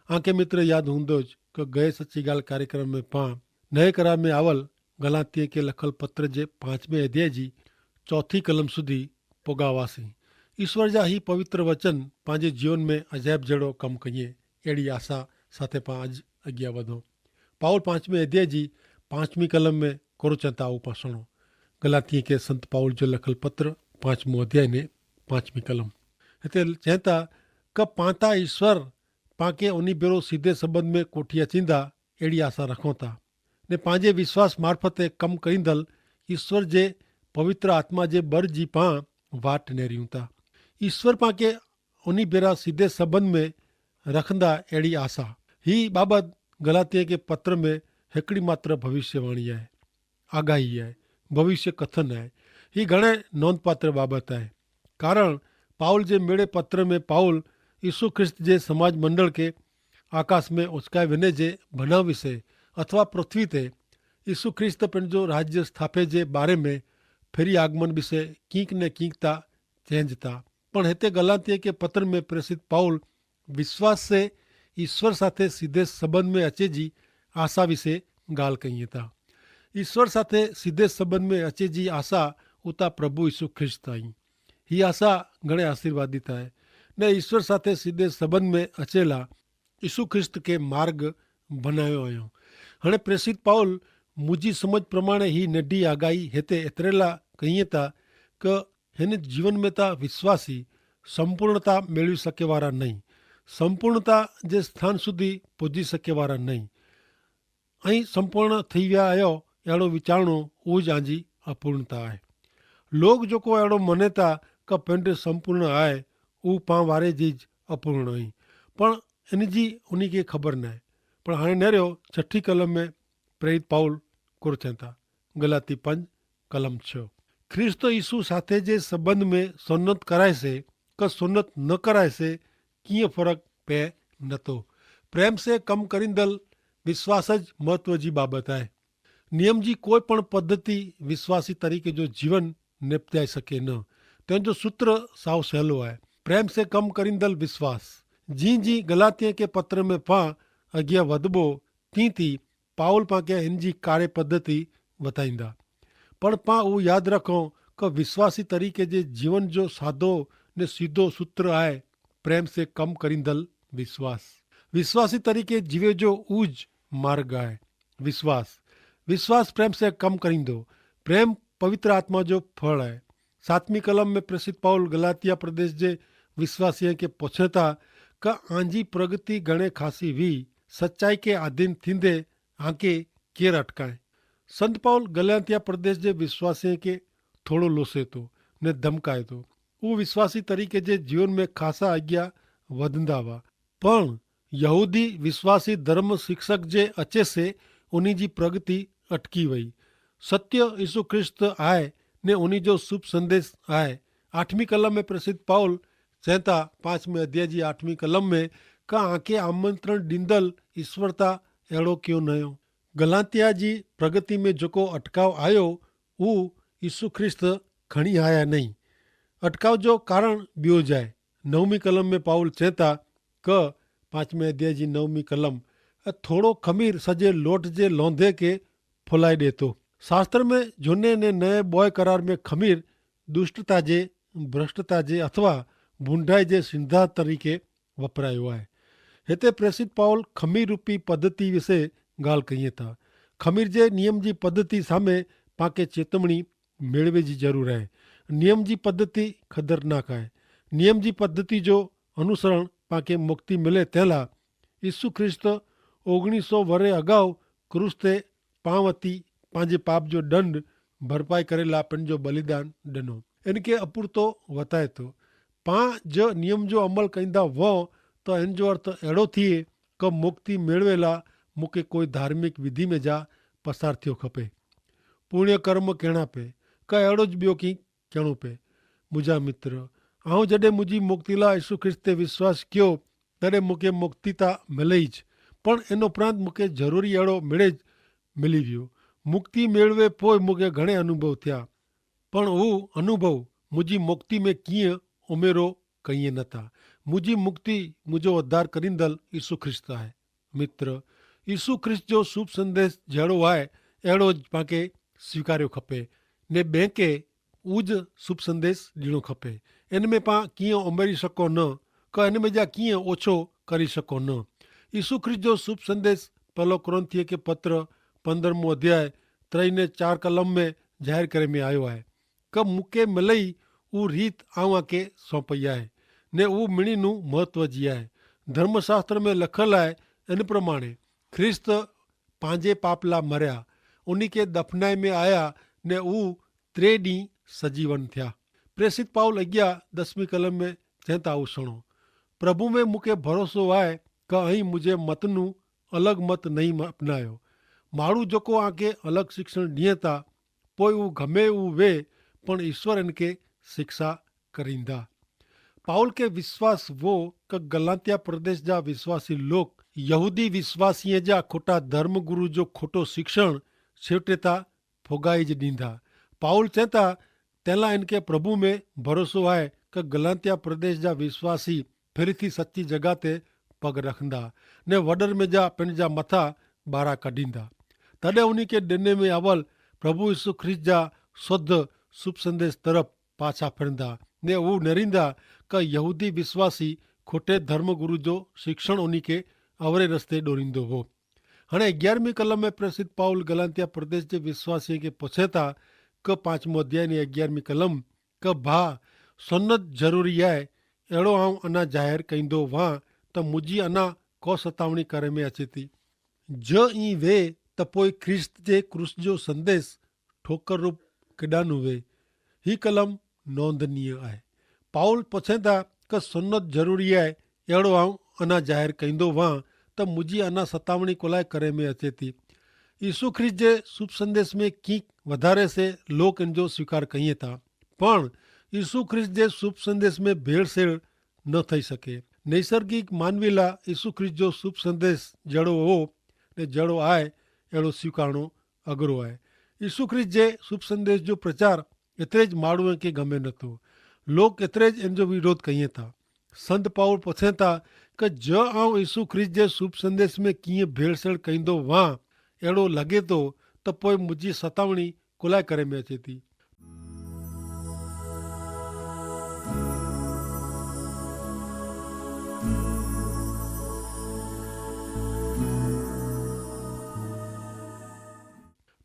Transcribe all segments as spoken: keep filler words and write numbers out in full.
આંકે મિત્ર યાદ હુંદો જ કે ગયે સચ્ચી ગાલ કાર્યક્રમ મેં પાં નયે કરાર મેં આવલ ગલાતિયા કે લખલ પત્ર જે પાંચમે અધ્યાય જી ચોથી કલમ સુધી પોગાવાસી. ઈસ્વર જા હી પવિત્ર વચન પાંજે જીવન મેં અજાયબ જેડો કમ કહિયે એડી આશા સાથે પાં અજ અગિયા વધો. પાઉલ પાંચમે અધ્યાય જી પાંચમી કલમ મેં કોરો ચેંતા આઉં પાં સુણો. ગલાતિયા કે સંત પાઉલ જો લખલ પત્ર પાંચમો અધ્યાય ને પાંચમી કલમ હેતા ચેંતા કે પાંતા ઈસ્વર પાંકે ઉની ભેરો સીધે સંબંધ મેં કોઠિયા ચીંદા એડી આશા રખોતા ને પાંજે વિશ્વાસ મારફતે કમ કરીંદલ ઈસ્વર જે પવિત્ર આત્મા જે બર જી પાં વાટ નેરી ઉતા. ઈસ્વર પાંકે ઉની ભેરા સીધે સંબંધ મેં રખંદા એડી આશા. હી બાબત ગલાતિયા કે પત્ર મેં હેકડી માત્ર ભવિષ્યવાણી આય, આગાહી આય, ભવિષ્ય કથન આય. હી ઘણે નોંધપાત્ર બાબત આય. કારણ પાઉલ જે મેળે પત્ર મેં પાઉલ ઈસુ ખ્રિસ્ત જે સમાજ મંડળ કે આકાશ મેં ઓચકાય વેને જે ભનાવ વિશે અથવા પૃથ્વી તે ઈસુ ખ્રિસ્ત પેનજો રાજ્ય સ્થાપે જે બારે મેં ફેરી આગમન વિશે કિંક ને કિંક તા ચેંજ તા. પણ હેતે ગલાતિયા કે પત્ર મેં પ્રેસિત પાઉલ વિશ્વાસ સે ઈસ્વર સાથે સીધે સંબંધ મેં અચે જી આશા વિશે ગાલ કહિયે તા. ઈસ્વર સાથે સીધે સંબંધ મેં અચે જી આશા ઉતા પ્રભુ ઈસુ ખ્રિસ્ત અહીં. હી આશા ઘણે આશીર્વાદિત આય. ને ઈસ્વર સાથે સીધે સંબંધ મેં અચેલા ઈસુ ખ્રિસ્ત કે માર્ગ ભનાયો અયો. હણે પ્રેસિત પાઉલ મુજી સમજ પ્રમાણે હી નડી આગાઈ હેતે એતરેલા કહિયે તા કે હેન જીવન મેં તા વિશ્વાસી સંપૂર્ણતા મેળવી સકેવારા નહીં, સંપૂર્ણતા જે સ્થાન સુધી પોજી સકેવારા નહીં. અહીં સંપૂર્ણ થઈ વ્યા અયો એડો વિચારણો ઉજ આંજી અપૂર્ણતા આય. લોગ જોકો એડો મનેતા કે પેંડ સંપૂર્ણ આય ઉપાં વારે જી જ અપૂર્ણ અહીં. પણ એન જી ઉની કે ખબર નાય. પણ હાણે નેર્યો છઠી કલમ મેં પ્રેરિત પાઉલ કોરચેંતા ગલાતી પંજ કલમ છ. ખ્રિસ્ત ઈસુ સાથે જે સંબંધ મેં સોન્નત કરાય સે કે સોન્નત ન કરાય સે કિંય ફરક પે નતો. પ્રેમ સે કમ કરીંદલ વિશ્વાસ જ મહત્વ જી બાબત આય. નિયમ જી કોઈ પણ પદ્ધતિ વિશ્વાસી તરીકે જો જીવન નેપજાઈ સકે ન. તેનો સૂત્ર સાવ સહેલો આય. પ્રેમ સે કમ કરીંદલ વિશ્વાસ. જી જી ગલાતિયા કે પત્ર મેં પાં અગિયા વધબો તી તી પાઉલ પાંકે હેન જી કાર્ય પદ્ધતિ વતાઈંદા. પણ પાં ઉં યાદ રખો કે વિશ્વાસી તરીકે જે જીવન જો સાધો ને સીધો સૂત્ર આય પ્રેમ સે કમ કરીંદલ વિશ્વાસ. વિશ્વાસી તરીકે જીવે જો ઉજ માર્ગ આય. વિશ્વાસ વિશ્વાસ પ્રેમ સે કમ કરીંદો. પ્રેમ પવિત્ર આત્મા જો ફળ આય. સાતમી કલમ મેં પ્રેસિત પાઉલ ગલાતિયા પ્રદેશ જે વિશ્વાસીયા કે પોછેતા કે આંજી પ્રગતિ ગણે ખાસી વી સચ્ચાઈ કે આધીન થીંદે આંકે કેર અટકાએ? સંત પાઉલ ગલાતિયા પ્રદેશ જે વિશ્વાસીયા કે થોડો લોસે તો ને ધમકાએ તો ઉહ વિશ્વાસી તરીકે જે જીવન મેં ખાસા આજ્ઞા વધંદા વા. પણ યહૂદી વિશ્વાસી ધર્મ શિક્ષક જે અચે સે ઉની જી પ્રગતિ અટકી વય. સત્ય ઈસુ ખ્રિસ્ત આય ને ઉની જો શુભ સંદેશ આય. આઠમી કલમ મેં પ્રસિદ્ધ પાઉલ ચેંતા પાંચમે અધ્યાય જી આઠમી કલમ મેં કા આંકે આમંત્રણ દીંદલ ઈસ્વર તા એડો ક્યો નયો? ગલાતિયા જી પ્રગતિ મેં જોકો અટકાવ આયો ઉહ ઈસુ ખ્રિસ્ત ખણી આયા નહીં. અટકાવ જો કારણ બ્યો જાય. નવમી કલમ મેં પાઉલ ચેંતા ક પાંચમે અધ્યાય જી નવમી કલમ, અ થોડો ખમીર સજે લોટ જે લોંધે કે ફોલાઈ દેતો. શાસ્ત્ર મેં જોને ને નયે બોય કરાર મેં ખમીર દુષ્ટતા જે ભ્રષ્ટતા જે અથવા ભૂંડાઈ જે સિંધા તરીકે વપરાયો આય. હેતા પ્રેસિત પાઉલ ખમીર રૂપી પદ્ધતિ વિશે ગાલ કહિયે થા. ખમીર જે નિયમ જી પદ્ધતિ સામે પાંકે ચેતવણી મેળવે જી જરૂર આય. નિયમ જી પદ્ધતિ ખતરનાક આય. નિયમ જી પદ્ધતિ જો અનુસરણ પાંકે મુક્તિ મિલે તેલા ઈસુ ખ્રિસ્ત ઓગણીસો વરે અગાઉ ક્રૂસ તે પાં વતી પાંજે પાપ જો દંડ ભરપાઈ કરેલા પણ જો બલિદાન ડનો એન કે અપૂરતો વતાયતો. પાં જો નિયમ જો અમલ કઈંદા વો તો એન જો અર્થ એડો થિયે કે મુક્તિ મેળવેલા મુકે કોઈ ધાર્મિક વિધિ મેં જા પસાર થયો ખપે, પૂર્ણ્ય કર્મ કહેણા પે કા એડો જ બ્યો કી કહેણો પે? મુજા મિત્ર, આઉં જડે મુજી મુક્તિલા ઈસુ ખ્રિસ્તે વિશ્વાસ ક્યો તડે મુકે મુક્તિતા મેલે જ. પણ એનો પ્રાંત મુકે જરૂરી એડો મેળે જ મિલી વ્યો. મુક્તિ મેળવે પોય મુકે ઘણે અનુભવ થયા. પણ ઉં અનુભવ મુજી મુક્તિ મેં કિંય ઉમેરો કહિયે નતા. મુઝે મુક્તિ, મુઝે ઉદ્ધાર કરીંદલ ઈસુ ખ્રિસ્ત આય. મિત્ર, ઈસુ ખ્રિસ્ત જો શુભ સંદેશ જેડો આય એડો જ પાંકે સ્વીકાર્યો ખપે, ને બેંકે ઉજ શુભ સંદેશ દીણો ખપે. એન મેં પાં કિયાં ઉમેરી શકો ન, કે એન મેં જા કિયાં ઓછો કરી શકો ન. ઈસુ ખ્રિસ્ત જો શુભ સંદેશ પહેલો કોરિંથીય કે પત્ર પંદ્રહમો અધ્યાય ત્રય ને ચાર કલમ મેં જાહેર કરે મેં આયો આય, કે મુકે મલઈ ઉ રીત આવાં કે સોંપઈ આય, ને ઉ મિણીનું મહત્વ જી આય. ધર્મશાસ્ત્ર મેં લખલ આય એન પ્રમાણે ખ્રિસ્ત પાંજે પાપલા મર્યા, ઉની કે દફનાઈ મેં આયા, ને ઉ ત્રે દી સજીવન થ્યા. પ્રેસિત પાઉલ અગિયા દસમી કલમ મેં ચેંતા ઉસણો, પ્રભુ મેં મુકે ભરોસો આય, કે અહીં મુઝે મતનું અલગ મત નહીં અપનાયો. માણુ જોકો આંકે અલગ શિક્ષણ નિયતા, પોય ઉં ઘમે ઉં વે, પણ ઈસ્વર એનકે શિક્ષા કરીંદા. પાઉલ કે વિશ્વાસ વો કે ગલાત્યા પ્રદેશ જા વિશ્વાસી લોક યહૂદી વિશ્વાસીય જા ખોટા ધર્મગુરુ જો ખોટો શિક્ષણ છેવટે તા ફોગાઈ જ દીંધા. પાઉલ ચેતા તેલા એનકે પ્રભુ મેં ભરોસો આય કે ગલાત્યા પ્રદેશ જા વિશ્વાસી ફેરી થી સચ્ચી જગા તે પગ રખંદા, ને વડર મેં જા પેનજા મથા બારા કઢ઼ીંદા. તદે ઉની કે દેને મેં આવલ પ્રભુ ઈસુ ખ્રિસ્ત જા શોધ શુભ સંદેશ તરફ પાછા ફેરંદા, ને ઉં નેરીંદા કે યહૂદી વિશ્વાસી ખોટે ધર્મગુરુ જો શિક્ષણ ઉની કે અવરે રસ્તે ડોરીંદો હો. હણે અગિયારમી કલમ મેં પ્રેસિત પાઉલ ગલાત્યા પ્રદેશ જે વિશ્વાસી કે પછેતા કે પાંચમો અધ્યાય ને અગિયારમી કલમ, કે ભા સન્નત જરૂરી આય એડો આઉં અના જાહેર કઈંદો વાં, તો મુજી અના કો સતાવણી કરે મેં અચેતી. જ ઈ વે તો પોય ખ્રિસ્ત જે ક્રૂસ જો સંદેશ ઠોકર રૂપ કેડાનું વે. હી કલમ નોંધનીય આય. પાઉલ પછેતા કે સન્નત જરૂરી આય એડો આઉં અના જાહેર કઈંદો વાં, તો મુજી અના સતાવણી કોલાય કરે મેં અચેતી. ઈસુ ખ્રિસ્ત જે શુભ સંદેશ મેં કિંક વધારે સે લોક એનજો સ્વીકાર કહિયે તા, પણ ઈસુ ખ્રિસ્ત જે શુભ સંદેશ મેં ભેળસેળ ન થઈ શકે. નૈસર્ગિક માનવીલા ઈસુ ખ્રિસ્ત જો શુભ સંદેશ જેડો હો ને જેડો આય એડો સ્વીકારણો અગરો આય. ઈસુ ખ્રિસ્ત જે શુભ સંદેશ જો પ્રચાર એતરે જ માણુએ કે ગમે નતો. લોક એતરે જ એનજો વિરોધ કહિયે તા. સંત પાઉલ પછેતા કે જો આઉં ઈસુ ખ્રિસ્ત જે શુભ સંદેશ મેં કિંય ભેળસેળ કઈંદો વાં એડો લગે તો, તો પોય મુજી સતાવણી કોલાય કરે મેં અચેતી.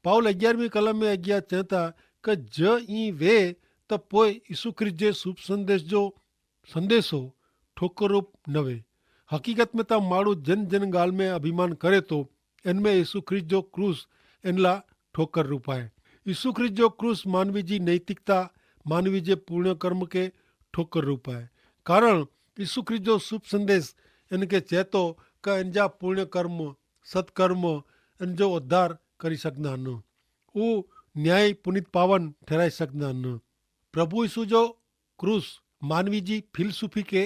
પાઉલ અગિયારમી કલમ મેં અગિયાર ચેતા કે જો ઈ વે તો પોય ઈસુ ખ્રિસ્ત જે શુભ સંદેશ જો સંદેશો ઠોકરરૂપ નવે. હકીકત મેં તા માણુ જેન જેન ગાલ મેં અભિમાન કરે તો એન મેં ઈસુ ખ્રિસ્ત જો ક્રૂસ એનલા ઠોકરરૂપ આય. ઈસુ ખ્રિસ્ત જો ક્રૂસ માનવી જી નૈતિકતા, માનવી જે પૂર્ણ કર્મ કે ઠોકરરૂપ આય. કારણ ઈસુ ખ્રિસ્ત જો શુભ સંદેશ એન કે ચેતો કે એન જા પૂર્ણ કર્મ, સત્કર્મ એન જો ઉદ્ધાર કરી સકના ન. ઉ ન્યાયી પુનિત પાવન ઠેરાઈ સકના ન. પ્રભુ ઈસુ જો ક્રૂસ માનવી જી ફિલસૂફી કે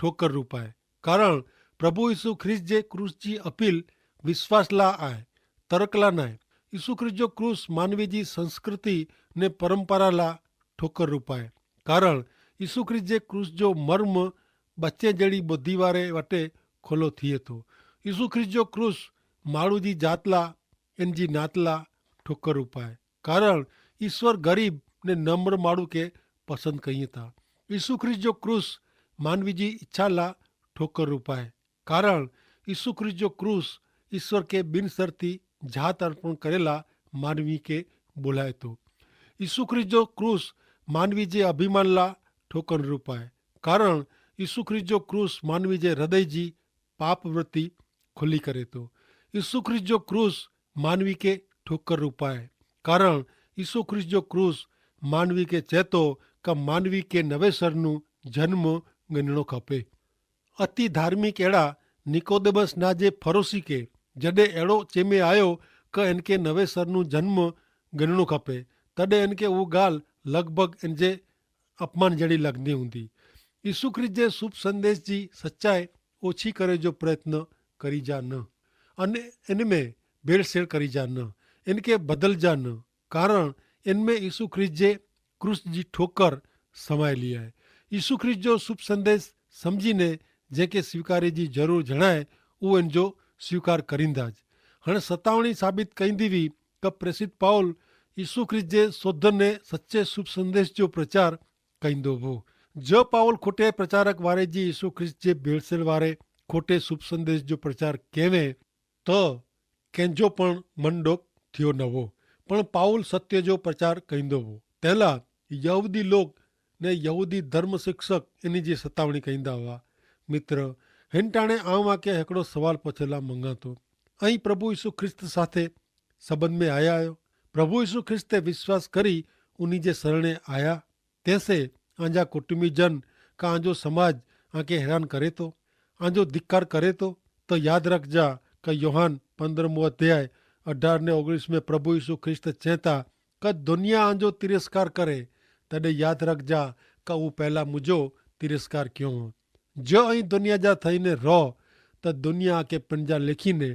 ઠોકર રૂપાએ. કારણ પ્રભુ ઈસુ ખ્રિસ્ત જે ક્રૂસ જી અપીલ વિશ્વાસ લા આય, તરક લા નાય. ઈસુ ખ્રિસ્ત જો ક્રૂસ માનવી જી સંસ્કૃતિ ને પરંપરા લા ઠોકર રૂપાએ. કારણ ઈસુ ખ્રિસ્ત જે ક્રૂસ જો મર્મ બચ્ચે જેડી બોધી વારે વટે ખોલો થિયે થો. ઈસુ ખ્રિસ્ત જો ક્રૂસ માણુ જી જાત લા એન જી નાત લા ઠોકર રૂપાએ. કારણ ઈસ્વર ગરીબ ને નમ્ર માણુ કે પસંદ કહિયે તા. ઈસુ ખ્રિસ્ત જો ક્રૂસ માનવી જી ઇચ્છા લા ઠોકર રૂપાએ. કારણ ઈસુ ખ્રિસ્ત જો ક્રૂસ ઈસ્વર કે બિનસરતી જાત અર્પણ કરેલા માનવી કે બોલાય તો. ઈસુ ખ્રિસ્ત જો ક્રૂસ માનવી જે અભિમાન લા ઠોકર રૂપાએ. કારણ ઈસુ ખ્રિસ્ત જો ક્રૂસ માનવી જે હૃદય જી પાપવૃત્તિ ખુલ્લી કરે તો. ઈસુ ખ્રિસ્ત જો ક્રૂસ માનવી કે ઠોકર રૂપાએ. કારણ ઈસુ ખ્રિસ્ત જો ક્રૂસ માનવી કે ચેતો કે માનવી કે નવેસરનું જન્મ ગનણો ખપે. અતિ ધાર્મિક એડા નિકોદેમસ ના જે ફરોશી કે જડે એડો ચેમે આયો કે એનકે નવેસરનું જન્મ ગનણો ખપે, તદે એનકે ઉં ગાલ લગભગ એનજે અપમાન જેડી લગની હુંદી. ઈસુ ખ્રિસ્ત જે શુભ સંદેશ જી સચ્ચાઈ ઓછી કરે જો પ્રયત્ન કરી જા ન. અને એનમેં ભેળસેળ કરી જા ન, એનકે બદલ જા ન. કારણ એનમેં ઈસુ ખ્રિસ્ત જે ક્રૂસ જી ઠોકર સમાયેલી આય. ઈસુ ખ્રિસ્ત જો શુભ સંદેશ સમઝીને જેંકે સ્વીકારે જી જરૂર જણાય ઉહ એનજો સ્વીકાર કરીંદા જ. હણે સતાવણી સાબિત કઈંદી વી કે પ્રેસિત પાઉલ ઈસુ ખ્રિસ્ત જે સોધને સચ્ચે શુભ સંદેશ જો પ્રચાર કઈંદો વો. જો પાઉલ ખોટે પ્રચારક વારે જી ઈસુ ખ્રિસ્ત જે ભેડસેલ વારે ખોટે શુભ સંદેશ જો પ્રચાર કહેવે તો કેંજો પણ મનડોક થયો ન વો. પણ પાઉલ સત્ય જો પ્રચાર કઈંદો વો. તેલા યહૂદી લોક ને યહૂદી ધર્મ શિક્ષક એની જી સતાવણી કઈંદા વા. મિત્ર, હેનટાણે આઉં આકે હેકડો સવાલ પછેલા મંગાતો. અહીં પ્રભુ ઈસુ ખ્રિસ્ત સાથે સંબંધ મેં આયા આયો? પ્રભુ ઈસુ ખ્રિસ્ત તે વિશ્વાસ કરી ઉની જે સરણે આયા તેસે આંજા કુટુંબી જન કા આંજો સમાજ આંકે હેરાન કરે તો, આંજો ધિક્કાર કરે તો? તો યાદ રાખજા કે યોહાન પંદ્રહ મું અધ્યાય અઢાર ને ઓગણીસ મેં પ્રભુ ઈસુ ખ્રિસ્ત ચેતા કે દુનિયા આંજો તિરસ્કાર કરે, તેડે યાદ રાખજા કે ઉં પહેલા મુજો તિરસ્કાર ક્યો હો. જો અહીં દુનિયા જા થઈને રોહ તો દુનિયા આંકે પંજા લેખીને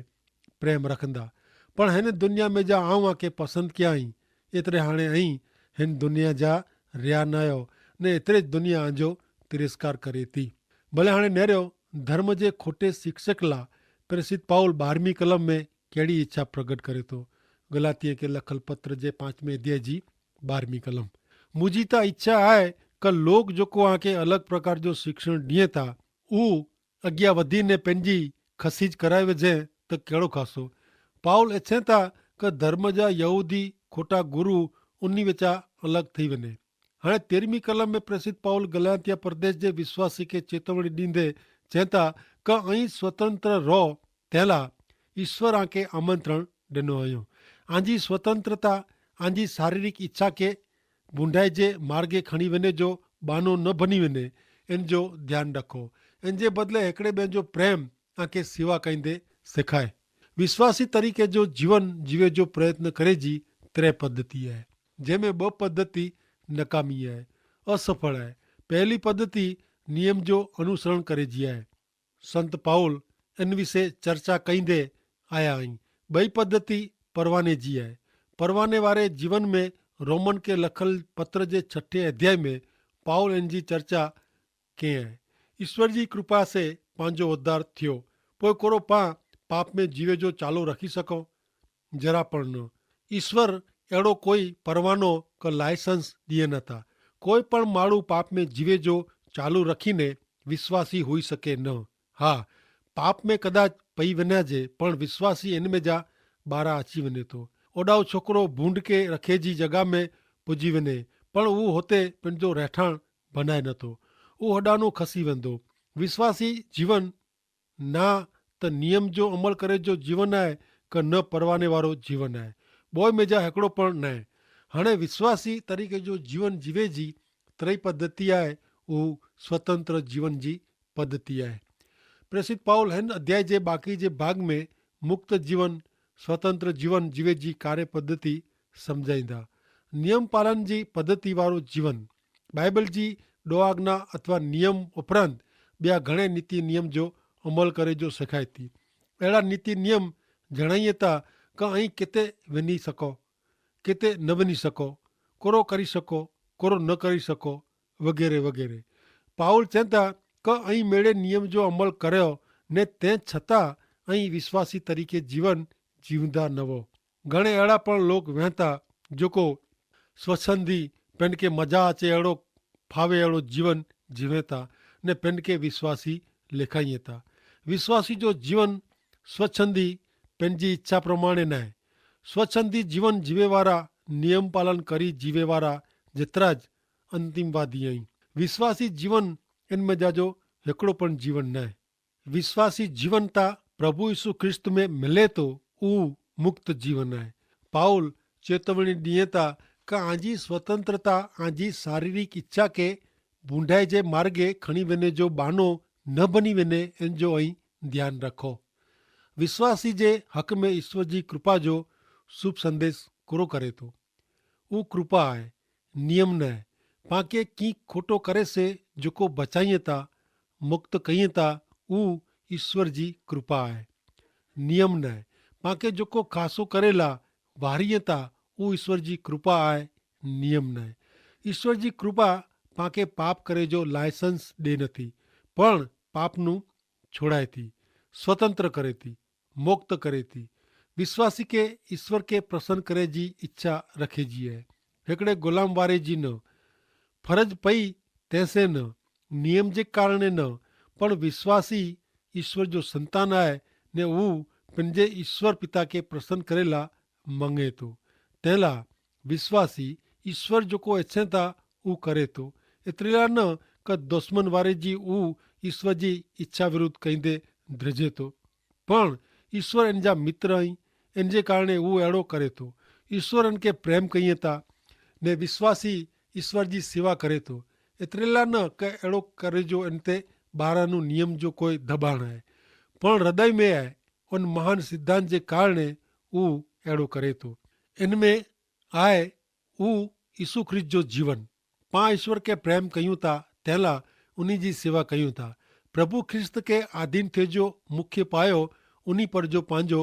પ્રેમ રખંદા. પણ હેન દુનિયા મેં જા આઉં આકે પસંદ ક્યા હી, એતરે હાણે અહીં હેન દુનિયા જા રહ્યા નાયો, ને એતરે જ દુનિયા આંજો તિરસ્કાર કરે તી. ભલે હાણે નેર્યો ધર્મ જે ખોટે શિક્ષકલા પ્રેસિત પાઉલ બારમી કલમ મેં કહેડી ઇચ્છા પ્રગટ કરે તો? ગલાતિયા કે લખલ પત્ર જે પાંચમે અધ્યાય જી બારમી કલમ. મુઝી તા ઇચ્છા આય કે લોક જોકો આંકે અલગ પ્રકાર જો શિક્ષણ દિયે તા ઉ અગિયા વધીને પેનજી ખસીજ કરાવે જે તો કેડો ખાસો? પાઉલ એછે તા કે ધર્મ જા યહૂદી ખોટા ગુરુ ઉની વેચા અલગ થઈ વેને. હાણે તેરમી કલમ મેં પ્રેસિત પાઉલ ગલાતિયા પ્રદેશ જે વિશ્વાસી કે ચેતવણી દીંદે ચેતા કે અહીં સ્વતંત્ર રોહ તેલા ઈસ્વર આંકે આમંત્રણ ડેનો અયો. આંજી સ્વતંત્રતા આંજી શારીરિક ઇચ્છા કે ભૂંડાઈ જે માર્ગે ખણી વેને જો બાનો ન ભની વેને એન જો ધ્યાન રાખો. એન જે બદલે હેકડ઼ે બેન જો પ્રેમ આંકે સેવા કઈંદે સેખાય. વિશ્વાસી તરીકે જો જીવન જીવે જો પ્રયત્ન કરે જી ત્રે પદ્ધતિ હૈ. જેમે બહ પદ્ધતિ નકામી હૈ, અસફળ હૈ. પહેલી પદ્ધતિ નિયમ જો અનુસરણ કરે જી હૈ. સંત પાઉલ એન વિશે ચર્ચા કઈંદે આયા હૈં. બઈ પદ્ધતિ પરવાને જી હૈ. પરવાને વારે જીવન મેં રોમન કે લખલ પત્ર જે છઠે અધ્યાય મેં પાઉલ એન જી ચર્ચા કે હૈ. ઈસ્વર જી કૃપા સે પાંજો ઉદ્ધાર થયો. પોય કોરો પાં પાપ મેં જીવે જો ચાલો રખી સકો? જરા પણ ન. ઈસ્વર એડો કોઈ પરવાનો કે લાયસન્સ દિયે નતા. કોઈ પણ માડૂ પાપ મેં જીવે જો ચાલુ રખીને વિશ્વાસી હુઈ શકે ન. હા, પાપ મેં કદાચ પઈ વન્યા જે પણ વિશ્વાસી એન મેં જા બારા અચી વને તો. ઓડાવ છોકરો ભૂંડ કે રખે જી જગા મેં પુજી વને પણ ઉહ હોતે પન જો રહેઠાણ ભનાય નતો. ઉહ હોડાનો ખસી વંદો. વિશ્વાસી જીવન ના તો નિયમ જો અમલ કરે જો જીવન આય કે ન પરવાને વારો જીવન આય? બોય મેં જા હેકડો પણ નાય. હણે વિશ્વાસી તરીકે જો જીવન જીવે જી ત્રય પદ્ધતિ આય ઉહ સ્વતંત્ર જીવન જી પદ્ધતિ આય. પ્રેસિત પાઉલ હેન અધ્યાય જે બાકી જે ભાગ મેં મુક્ત જીવન સ્વતંત્ર જીવન જીવે જી કાર્ય પદ્ધતિ સમઝાઈંદા. નિયમ પાલન જી પદ્ધતિ વારો જીવન બાઈબલ જી ડો આજ્ઞા અથવા નિયમ ઉપરાંત બ્યા ઘણે નીતિ નિયમ જો અમલ કરે જો સેખાય તી. એડા નીતિ નિયમ જણાઈ તા કે અહીં કેતે વેની સકો, કેતે ન વેની સકો, કોરો કરી સકો, કોરો ન કરી સકો, વગેરે વગેરે. પાઉલ ચેતા કે અહીં મેળે નિયમ જો અમલ કર્યો ને તે છતાં અહીં વિશ્વાસી તરીકે જીવન જીવદા નવો. ઘણે એડા પણ લોક વહેતા જોકો સ્વચ્છંદી પેનકે મજા આચે એડો ફાવે એડો જીવન જીવેતા ને પેનકે વિશ્વાસી લેખાઈ હતા. વિશ્વાસી જો જીવન સ્વચ્છંદી પેનજી ઇચ્છા પ્રમાણે નાય. સ્વચ્છંદી જીવન જીવેવારા નિયમપાલન કરી જીવેવારા જેતરા જ અંતિમવાદી અહીં. વિશ્વાસી જીવન એન મેં જાજો હેકડો પણ જીવન નાય. વિશ્વાસી જીવન તા પ્રભુ ઈસુ ખ્રિસ્ત મેં મિલે તો ઉવ મુક્ત જીવન આય. પાઉલ ચેતવણી દિયે તા કે આજી સ્વતંત્રતા આજી શારીરિક ઇચ્છા કે ભૂંડાઈ જે માર્ગે ખણી વેને જો બાનો ન બની વેને એન જો અહીં ધ્યાન રાખો. વિશ્વાસી જે હક મેં ઈસ્વર જી કૃપા જો શુભ સંદેસ કુરો કરે તો ઉહ કૃપા આય, નિયમ નાય. પાંકે કિંક ખોટો કરે સે જોકો બચાઈ તા મુક્ત કઈ તા ઉહ ઈસ્વર જી કૃપા આય. નિયમ નાય. પાંકે જોકો ખાસો કરેલા વારી તા ઉહ ઈસ્વર જી કૃપા આય, નિયમ નાય. ઈસ્વર જી કૃપા પાંકે પાપ કરે જો લાયસન્સ દે નથી. પણ પાપનું છોડાયતી, સ્વતંત્ર કરેતી, મુક્ત કરેતી. વિશ્વાસી કે ઈસ્વર કે પ્રસન્ન કરે જી ઇચ્છા રખે જી હૈ. હેકડ઼ે ગુલામ વારે જી ન ફરજ પઈ તેસે ન નિયમ જે કારણે ન, પણ વિશ્વાસી ઈસ્વર જો સંતાન આય ને ઉવ પનજે ઈસ્વર પિતા કે પ્રસન્ન કરેલા મંગે તો. તેલા વિશ્વાસી ઈસ્વર જોકો એચ્છે તા ઉવ કરે તો. એતરેલા ન કે દુશ્મન વારે જી ઉવ ઈસ્વર જી ઇચ્છા વિરુદ્ધ કઈંદે ધ્રજે તો. પણ ઈસ્વર એનજા મિત્ર અહીં એનજે કારણે ઉવ એડો કરે તો. ઈસ્વર એનકે પ્રેમ કહિયે તા ને વિશ્વાસી ઈસ્વર જી સેવા કરે તો. એતરેલા ન કે એડો કરે જો એન તે બારાનું નિયમ જો કોઈ ધબાણ હૈ, પણ હૃદય મેં હૈ. ઉન મહાન સિદ્ધાંત જે કારણે ઉવ એડો કરે તો. એન મેં આય ઉવ ઈસુ ખ્રિસ્ત જો જીવન. પાં ઈસ્વર કે પ્રેમ કહ્યું તા તેલા ઉની જી સેવા કહ્યું તા. પ્રભુ ખ્રિસ્ત કે આધીન થે જો મુખ્ય પાયો ઉની પર જો પાંજો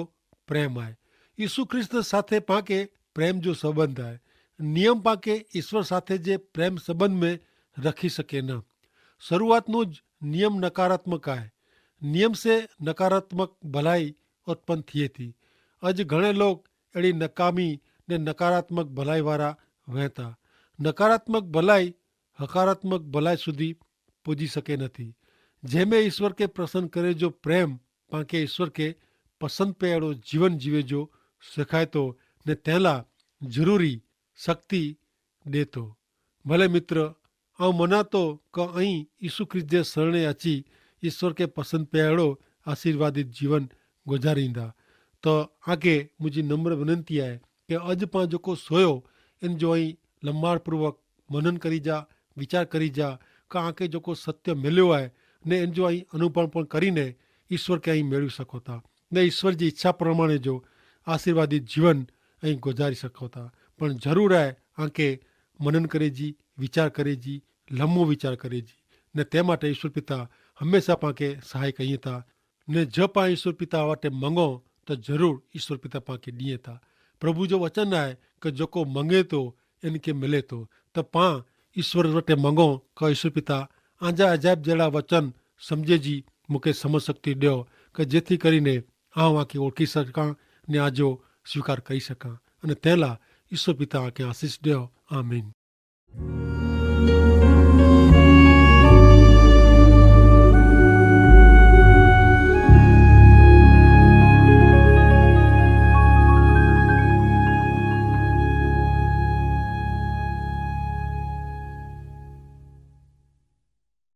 પ્રેમ આય. ઈસુ ખ્રિસ્ત સાથે પાંકે પ્રેમ જો સંબંધ આય. નિયમ પાંકે ઈસ્વર સાથે જે પ્રેમ સંબંધ મેં રખી શકે ન. શરૂઆતનું જ નિયમ નકારાત્મક આય. નિયમ સે નકારાત્મક ભલાઈ ઉત્પન થિયે થી. અજ ઘણે લોક એડી નકામી ને નકારાત્મક ભલાઈ વારા વહેતા. નકારાત્મક ભલાઈ હકારાત્મક ભલાઈ સુધી પૂજી શકે નથી. જેમે ઈસ્વર કે પ્રસન્ન કરે જો પ્રેમ પાંકે ઈસ્વર કે પસંદ પે એડો જીવન જીવે જો સિખાય તો ને તેલા જરૂરી શક્તિ દેતો. ભલે મિત્ર, આઉં મનાતો કે અહીં ઈસુ ખ્રિસ્ત જે સરણે અચી ઈસ્વર કે પસંદ પે એડો આશીર્વાદિત જીવન ગુજારીંદા. તો આકે મુઝે નમ્ર વિનંતી આય કે અજ પાં જોકો સોયો એન જો અહીં લંબાણપૂર્વક મનન કરી જા, વિચાર કરી જા કે આકે જોકો સત્ય મેલ્યો આય ને એન જો અહીં અનુભવ પણ કરીને ઈસ્વર કે અહીં મેળવી શકો તા ને ઈસ્વર જી ઇચ્છા પ્રમાણે જો આશીર્વાદિત જીવન અહીં ગુજારી શકો તા. પણ જરૂર આય આકે મનન કરે જી, વિચાર કરે જી, લમ્બો વિચાર કરે જી. ને તે માટે ઈસ્વર પિતા હંમેશા પાંકે સહાય કહિયે તા. ને જો પાં ઈસ્વર પિતા વાટે મંગો તો જરૂર ઈસ્વર પિતા પાંકે દિયે તા. પ્રભુ જો વચન આય કે જોકો મંગે તો એન કે મિલે તો. તો પાં ઈસ્વર વાટે મંગો કે ઈસ્વર પિતા આજા અજાયબ જેડા વચન સમઝે જી મુકે સમઝ શક્તિ દ્યો કે જેથી કરીને આઉં આકે ઓળખી શકાં ને આજો સ્વીકાર કરી શકાં. અને તેલા ઈસ્વર પિતા આકે આશીસ દ્યો. આમીન.